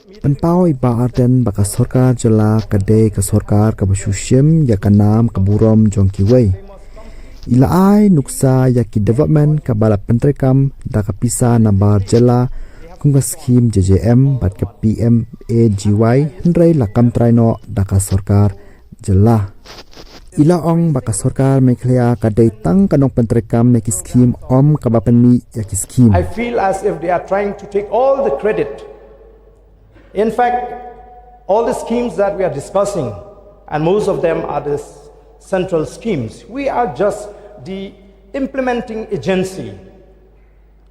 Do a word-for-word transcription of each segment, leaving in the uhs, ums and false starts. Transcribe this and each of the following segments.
Pynpaw i Bah Ardent ba ka sorkar jylla ka dei ka sorkar kaba shu shim ïa ka nam ka burom jong kiwei. I la ai nuksa ïa ki development kaba la pyntreikam da ka pisa nabar jylla kum ka skhim J J M bad ka P M A G Y, hynrei la kam trai noh da ka sorkar jylla. I la ong ba ka sorkar Meghalaya ka dei tang ka nongpyntreikam ïa ki skhim, ym kaba pynmih ïa ki skhim. I feel as if they are trying to take all the credit. In fact, all the schemes that we are discussing, and most of them are the s- central schemes, we are just the implementing agency.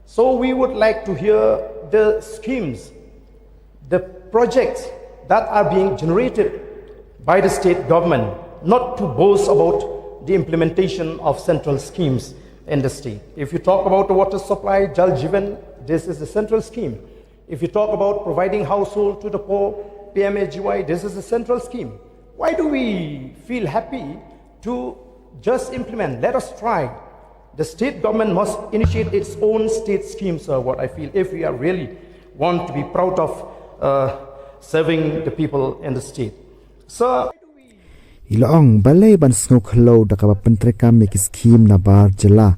So we would like to hear the schemes, the projects that are being generated by the state government, not to boast about the implementation of central schemes in the state. If you talk about the water supply, Jal Jeevan, this is the central scheme. If you talk about providing household to the poor, P M A G Y, this is a central scheme. Why do we feel happy to just implement? Let us try. The state government must initiate its own state scheme, sir, what I feel, if we are really want to be proud of uh, serving the people in the state. Sir, I la ong balei ban sngew khlem da kaba pyntreikam ïa ki skhim nabar jylla.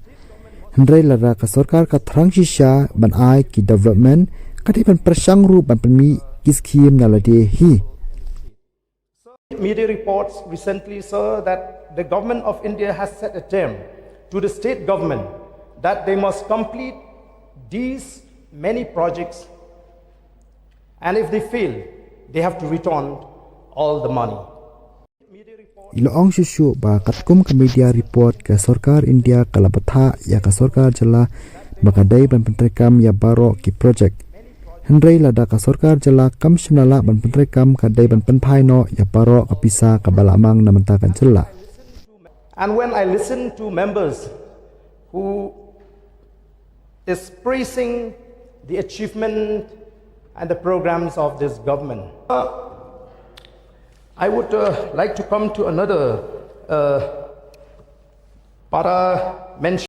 Hynrei lada ka sorkar ka thrang shisha ban ai ki development, ka dei ban pyrshang ruh ban pynmih ki skhim na lade hi. Media reports recently, sir, that the government of India has set a term to the state government that they must complete these many projects, and if they fail, they have to return all the money. I la ong shuh shuh ba katkum ka media report, ka sorkar India ka la bthah ïa ka sorkar jylla ba ka dei ban pyntreikam ïa baroh ki project. Hynrei lada ka sorkar jylla kam shym la lah ban pyntreikam, ka dei ban pynphai noh ïa baroh ka pisa kaba la mang na bynta ka jylla. And when I listen to members who is praising the achievement and the programs of this government, uh, I would uh, like to come to another uh, para mention.